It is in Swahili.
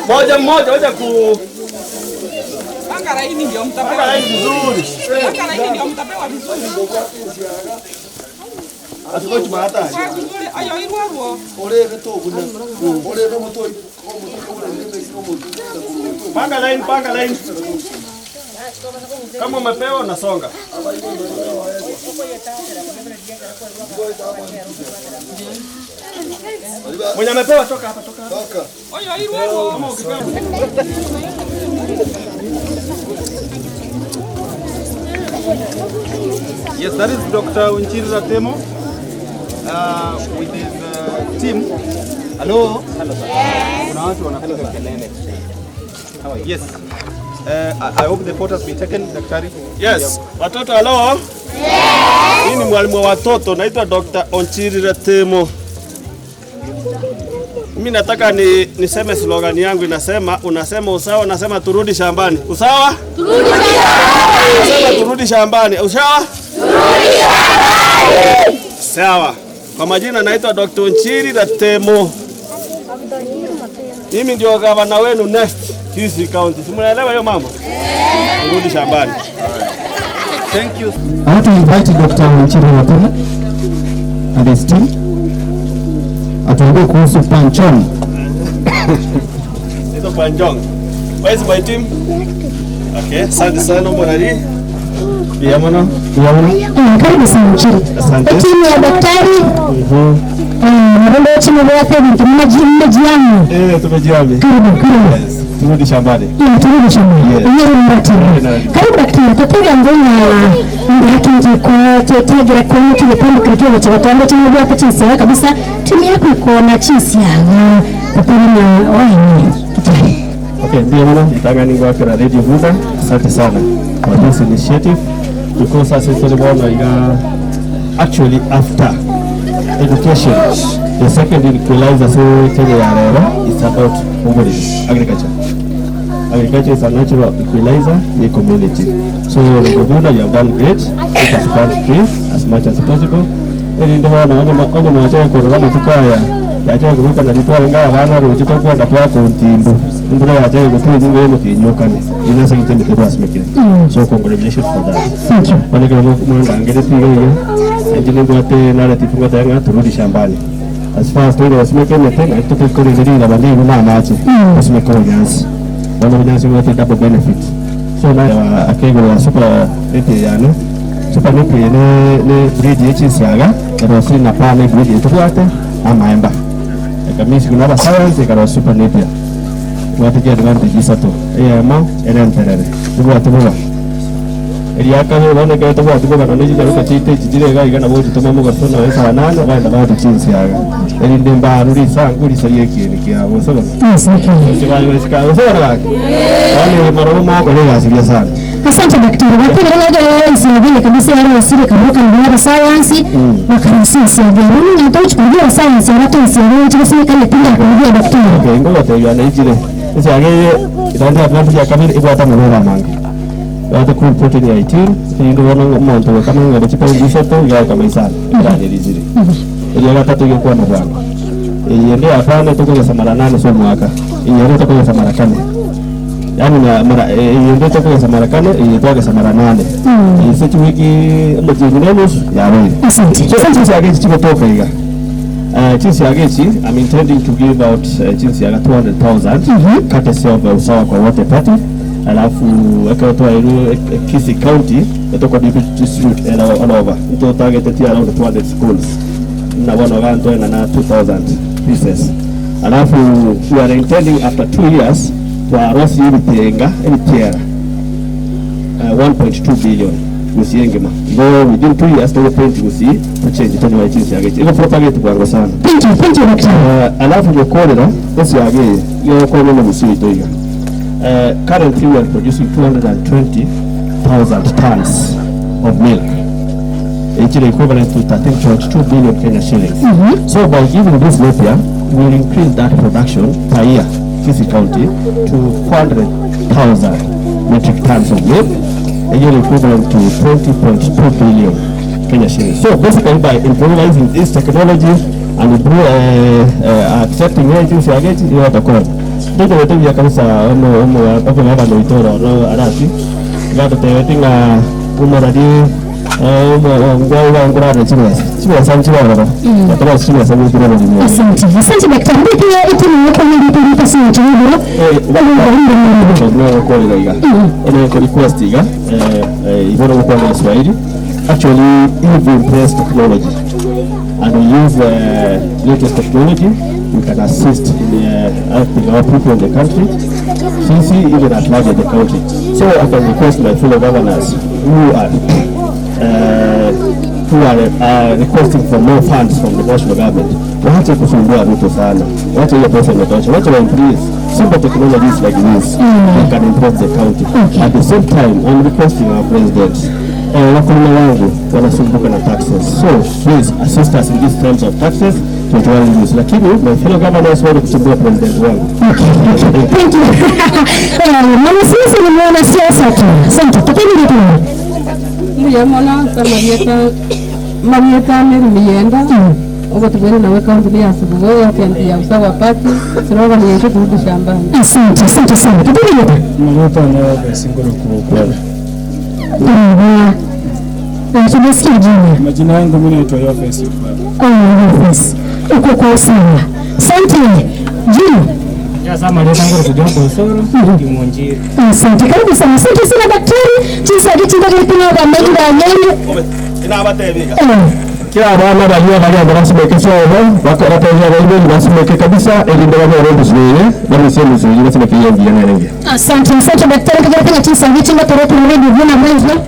Moja mmoja wacha ku Panga laini ndio mtapewa vizuri. Panga laini ndio mtapewa vizuri. Asikochi mahata. Vizuri ayo irwarwo. Panga line, panga line. Kama umepewa unasonga. Mwenye amepewa toka hapa, toka hapa. Toka. Oyo irwarwo. Kama ukipewa. Yes, that is Dr. Onchiri Ratemo with his team. Hello. Hello. Kuna watu wanapiga kelele. Yes. I hope the photo has been taken, Daktari. Yes. Watoto hello. Yes. Mimi ni mwalimu wa watoto, naitwa Dr. Onchiri Ratemo. Mimi nataka niseme slogan yangu inasema, unasema usawa, nasema turudi shambani. Usawa? Turudi shambani. Unasema turudi shambani. Usawa? Turudi shambani. Sawa. Kwa majina naitwa Dr. Onchiri Ratemo. Mimi ndio gavana wenu next Kisii County. Si mnaelewa hiyo mama? Turudi shambani. Thank you. I want to invite Dr. Onchiri Ratemo and his team atuambie kuhusu Panchong. Hizo Panchong. Where is my team? Okay, asante sana mwanari. Biamono. Karibu sana Onchiri. Asante. Timu ya daktari. Naromba timu yake mmejiami. Tumejiami. Karibu, karibu. Yes, turudi shambani. Turudi shambani. Yes. Karibu daktari. Tupiga ngoma ndakinje kwa tetegera kwa mtu lepambo kitu cha watu timu yako chinsi kabisa. Timu yako iko na chinsi ya kupana na wao. Okay, ndio nitaka ningwakira Radio Vuga. Asante sana for this initiative because sasa tuliona iga actually after education the second equalizer so Kenya ya leo is about agriculture. Agriculture is a natural equalizer in the community. So Vuga, you have done great. Let us plant trees as much as possible. Ili ndio wana mwacha kwa tukaya yaje kuruka na litwa nga bana ruchito kwa kwa kontimbo mbona yaje kutu nyingo yemo kinyokane inasa kitende kwa asimekire. So congratulations for that. Thank you. Wale kwa mwanga angere piga hiyo engineer ngwate narrative ngwate turudi shambani. As far as tuende wasimeke tena tupe kore ndiri na bandi na machi wasimeke nyasi wana nyasi wote double benefit. So na akego ya super neti yani super neti ne breed yechi siaga rosi na pane breed yetu amaemba kamisi kuna science ikaro super nepia watikia advantage isato eyema erenterere tubwa eriaka bone ke tubwa tubwa na neji jaruka chite chijire ga igana bo tuma muga sona wesa nane baenda ba chinsi yaga erinde mbaru risangu risarie kini kia bosoba wale maromo moko le sana. Asante daktari. Lakini leo leo kabisa yale wasili kabuka na science wakarusisi ya mimi natoa kwa science ya watu sio chisi kama pinda kwa daktari. Okay, ngoja tayari na ijire. Sasa yake itaanza advantage ya kamera iko hata mwana manga. Watu ku protein ya 18 ndio wana mwanzo kama ngale chipa ndisoto ya kama isana. Ndani rijire. Ile ya tatu ilikuwa na bwana. Ile ndio hapana tuko kwa mara 8 sio mwaka. Ile ndio tuko kwa mara 5. Yaani na mara ndio tuko kwa mara 5, ile tuko kwa mara 8. Ile wiki mjini nusu ya wewe. Asante. Sasa yake chikotoka iga. Chinsi yagechi, I'm intending to give out chinsi yaga 200,000 courtesy of Usawa kwa Wote Party. Alafu akatoa iru Kisii County etoka distribute all over. Ito target around 200 schools. Na wana wanto na 2,000 pieces. Alafu we are intending after 2 years to arosi ibitenga ibitiera 1.2 billion gusiengema. Go within 2 years to point gusi to change to wa chinsi yagechi. Iko propagate bwango sana. Thank you daktari. Alafu yokolera esi yage yokolera gusi itoiga. Currently we are producing 220,000 tons of milk, which is equivalent to 13.2 billion Kenya shillings. So by giving this Ethiopia, we will increase that production per year, Kisii County, to 400,000 metric tons of milk, a year equivalent to 20.2 billion Kenya shillings. So basically by improvising this technology And accepting it siageti iyo atakonya ndito gutebia kabisa omo omo omo ngaba no itoro no arati gato teweti nga umoradi omo ngwa ngwa ngwa chimesa chimesa chimesa chimesa chimesa chimesa. Asante. Asante daktari. Ndio pia iti ni kwa nini ndio pesa ndio. No kwa iga. Ene kwa request iga ibona kwa kwa Kiswahili. Actually if we embrace technology and we use latest technology, we can assist in helping our people in the country, sisi even at large in the country. So I can request my fellow governors who are requesting for more funds from the national government. Waache kusumbua Ruto sana, waache hiyo pesa imetosha, waache wa increase simple technologies like this that can improve the county. At the same time, I'm requesting our president, wakulima wangu wanasumbuka na taxes, so please assist us in these terms of taxes tutoe news. Lakini my fellow governors wale kusumbua president wangu. Thank you. Mama sisi ni mwana siasa tu. Asante. Tupeni ndio. Muyamona samarieta marieta miyenda uko tubeni nawe kaunti ya Subugoya ya ya usawa pati siroga ni yetu kurudi shambani. Asante, asante sana. Tupeni ndio. Marieta na singoro kwa. Tumesikia jina. Majina yangu mimi naitwa Yofes. Oh, Yofes. Uko kwa usawa. Asante. Jina. Ya sama leo tangu kuja kwa usoro kimonjiri. Asante. Karibu sana. Asante sana daktari. Jinsi alitinda kulipina kwa mengi na mengi. Inabatebiga. Kila abana baliyo bali basimeke sobo bakora bali basimeke kabisa elinde babo robuzuye bamise muzuye basimeke yengi yanenge. Asante. Asante daktari kwa kufanya jinsi alitinda toropo mredi vuna mwanzo.